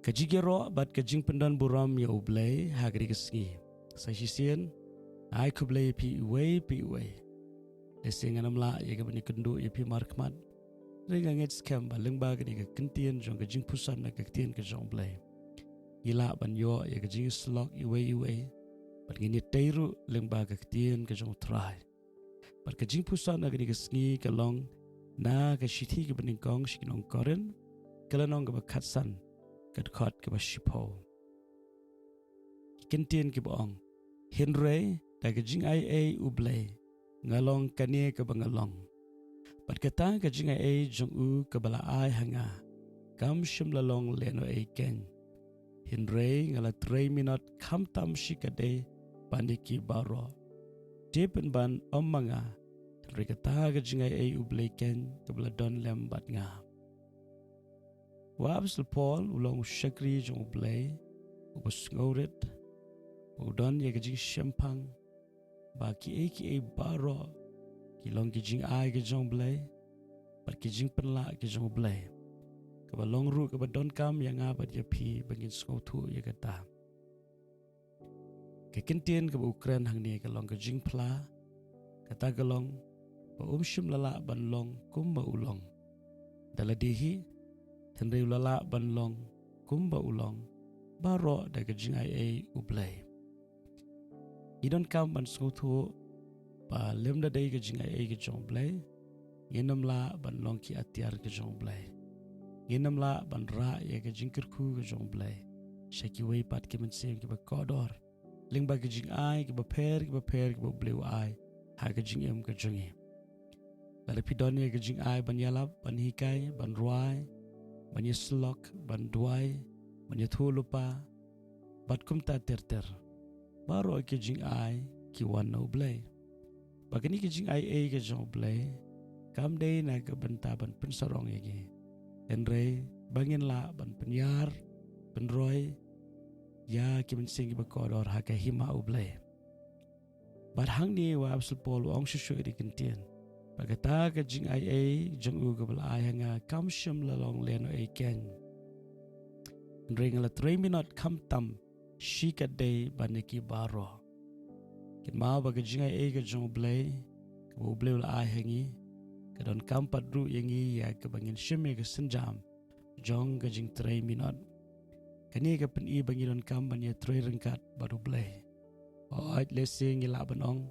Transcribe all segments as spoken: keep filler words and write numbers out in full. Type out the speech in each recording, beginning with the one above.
Ka jingïaroh bad ka jingpyndonburom ïa U Blei ha kane ka sngi. Sa shisien, ai khublei ïa phi uwei pa uwei. Lehse ngan ym lah ïa ka ban ïakynduh ïa phi markhmat. Hynrei nga ngeit skhem ba lyngba kane ka kyntien jong ka jingpuson na ka ktien ka jong U Blei, ngi lah ban ïoh ïa ka jingïasyllok uwei uwei. Bad ngin ïatei ruh lyngba ka ktien ka jong U Trai. Bad ka jingpuson na kane ka sngi ka long na ka shithi kaba nyngkong sha ki nong Korinth, ka lynnong kaba khatsan, ka dkhot kaba shiphew. Ki kyntien kiba ong: Hynrei da ka jingaiei U Blei, nga long kane kaba nga long. Bad kata ka jingaiei jong u kaba la ai ha nga, kam shym la long lehnohei keiñ. Hynrei nga la trei minot khamtam shikatdei ban ïa ki baroh. Te pynban ym ma nga, hynrei kata ka jingaiei U Blei keiñ kaba la don lem bad nga. U Apostol Paul u long u shakri jong U Blei, uba sngewrit, u don ïa ka jingshemphang ba kiei kiei baroh ki long ki jingai ka jong U Blei, bad ki jingpynlah ka jong U Blei. Kaba long ruh kaba donkam ïa nga bad ïa phi ba ngin sngewthuh ïa kata. Ka kyntien kaba u kren hangne ka long ka jingphla, kata ka long ba um shym la lah ban long kumba u long. Da lade hi, hynrei u la lah ban long kumba u long, baroh da ka jingaiei U Blei. Ngi donkam ban sngewthuh ba lymda dei ka jingaiei ka jong U Blei, ngin ym lah ban long ki atiar ka jong U Blei. Ngin ym lah ban rah ïa ka jingkyrkhu ka jong U Blei sha kiwei pat ki mynsiem kiba kordor, lyngba ki jingai kiba pher kiba pher kiba U Blei u ai ha ka jingim ka jong ngi. Lada phi don ïa ka jingai ban ïalap, ban hikai, ban rwai, ban ïasyllok, ban duwai, ban ïathuh lypa, bad kumta ter ter, baroh ki jingai ki wan na U Blei. Ba kine ki jingaiei ka jong U Blei kam dei na ka bynta ban pynsarong ïa ngi, hynrei ba ngin lah ban pynïar, pynroi ïa ki mynsiem kiba kordor ha ka hima U Blei. Bad hangne u Apostol Paul u ong shuh shuh ïa kane ka kyntien ba kata ka jingaiei jong u kaba la ai ha nga kam shym la long lehnohei keiñ. Hynrei nga la trei minot khamtam shikatdei ban ïa ki baroh. Kynmaw ba ka jingaiei ka jong U Blei kaba U Blei u la ai ha ngi, ka donkam pat ruh ïa ngi ïa kaba ngin shim ïa ka sienjam jong ka jingtrei minot. Kane ka pyni ba ngi donkam ban ïatrei ryngkat bad U Blei. Hooid, lehse ngi lah ban ong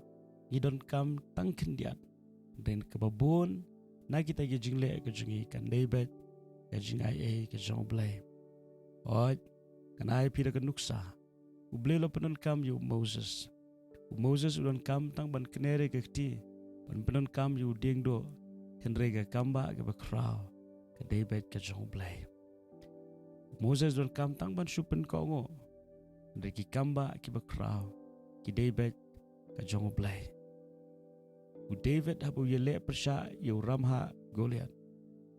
ngi donkam tang khyndiat, hynrei kaba bun na kita ki jingleh ka jong ngi kan dei beit ka jingaiei ka jong U Blei. Hooid, ngan ai phi da ka nuksa. U Blei u la pyndonkam ïa u Moses. U Moses u donkam tang ban kner ïa ka kti, ban pyndonkam ïa u diengduh, hynrei ka kambah kaba khraw ka dei beit ka jong U Blei. U Moses u donkam tang ban shu pynkohnguh, hynrei ki kambah kiba khraw ki dei beit ka jong U Blei. U David haba u ïaleh pyrshah ïa u ramhah Goliath,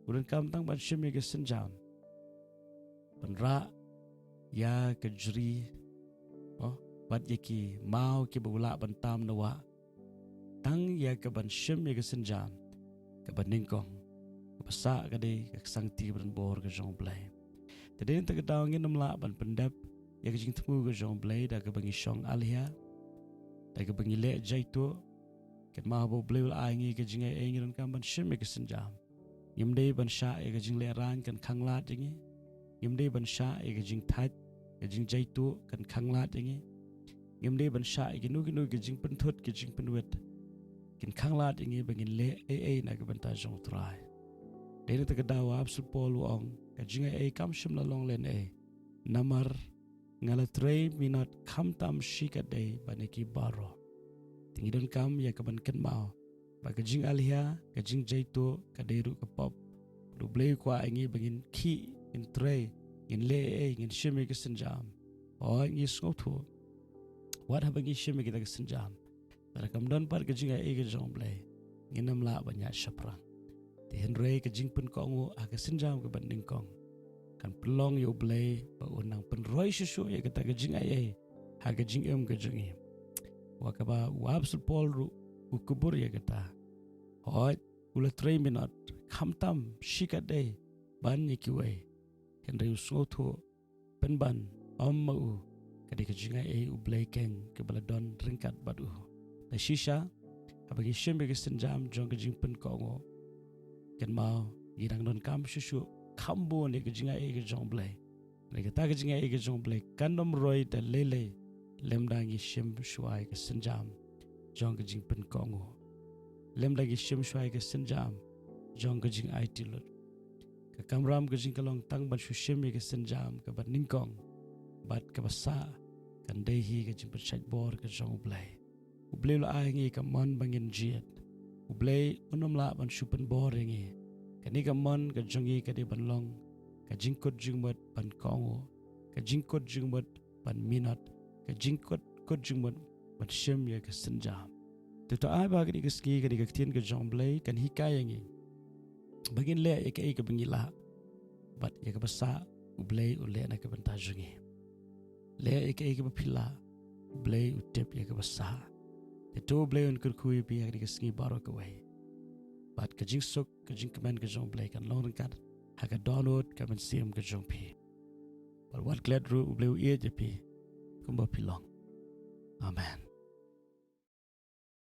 u donkam tang ban shim ïa ka sienjam ban rah ïa ka jri, oh, bad ïa ki maw kiba u lah ban tam na wah, tang ïa ka ban shim ïa ka sienjam kaba nyngkong, kaba sah ka dei ka ksangkti kaba donbor ka jong U Blei. Te dei na kata ka daw ngin ym lah ban pyndep ïa ka jingthmu ka jong U Blei da kaba ngi shong alhia, da kaba ngi leh jaituh. Kynmaw ba U Blei u la ai ngi ka jingaiei, ngi donkam ban shim ïa ka sienjam. Ngim dei ban shah ïa ka jinglehrain kan khanglad ïa ngi. Ngim dei ban shah ïa ka jingthait, ka jingjaituh kan khanglad ïa ngi. Ngim dei ban shah ïa kino kino ki jingpynthut, ki jingpynwit kin khanglad ïa ngi ba ngin leh ei ei na ka bynta jong U Trai. Dei na kata ka daw u Apostol Paul u ong, ka jingaiei kam shym la long lehnohei, namar nga la trei minot khamtam shikatdei ban ïa ki baroh. Te ngi donkam ïa ka ban kynmaw ba ka jingalhia, ka jingjaituh ka dei ruh ka pop. Bad U Blei u kwah ïa ngi ba ngin khih, ngin trei, ngin leh ei ei, ngin shim ïa ka sienjam. Hooid, ngi sngewthuh, wat haba ngi shim ïa kita ki sienjam, lada kam don pat ka jingaiei ka jong U Blei, ngin ym lah ban ïaid shaphrang. Te hynrei ka jingpynkohnguh ha ka sienjam kaba nyngkong kan pynlong ïa U Blei ba un nang pynroi shuh shuh ïa kata ka jingaiei ha ka jingim ka jong ngi. Wat kaba u Apostol Paul ruh u kubur ïa kata. Hooid, u la trei minot khamtam shikatdei ban ïa kiwei, hynrei u sngewthuh pynban, ym ma u, ka dei ka jingai ei u Blei keiñ kaba la don ryngkat bad u. Te shisha, haba ngi shim ïa ka sienjam jong ka jingpynkohnguh, kynmaw, ngi dang donkam shuh shuh kham bun ïa ka jingai ei ka jong u Blei. Bad kata ka jingai ei ka jong u Blei kan ym roi da lei lei lymda ngi shim shuwa ïa ka sienjam jong ka jingpynkohnguh, lymda ngi shim shuwa ïa ka sienjam jong ka jingaiti lut. Ka kamram ka jingkhlong tang ban shu shim ïa ka sienjam kaba nyngkong bad kaba sah kan dei hi ka jingpynshait bor ka jong u Blei. U Blei u la ai ha ngi ka mon ba ngin jied. U Blei un ym lah ban shu pynbor ïa ngi. Kane ka mon ka jong ngi ka dei ban long ka jingkut jingmut ban kohnguh, ka jingkut jingmut ban minot, ka jingkut kut jingmut ban shim ïa ka sienjam. Te to ai ba kane ka sngi, kane ka ktien ka jong u Blei kan hikai ïa ngi ba ngin leh ïa kaei kaba ngi lah, bad ïa kaba sah u Blei u leh na ka bynta jong ngi. Leh ïa kaei kaba phi lah, u Blei u tip ïa kaba sah. Te to u Blei un kyrkhu ïa phi ha kane ka sngi baroh kawei. Bad ka jingsuk, ka jingkmen ka jong u Blei kan long ryngkat ha ka dohnud ka mynsiem ka jong phi. Bad wat klet ruh, u Blei u ïeit ïa phi kumba phi long. Amen.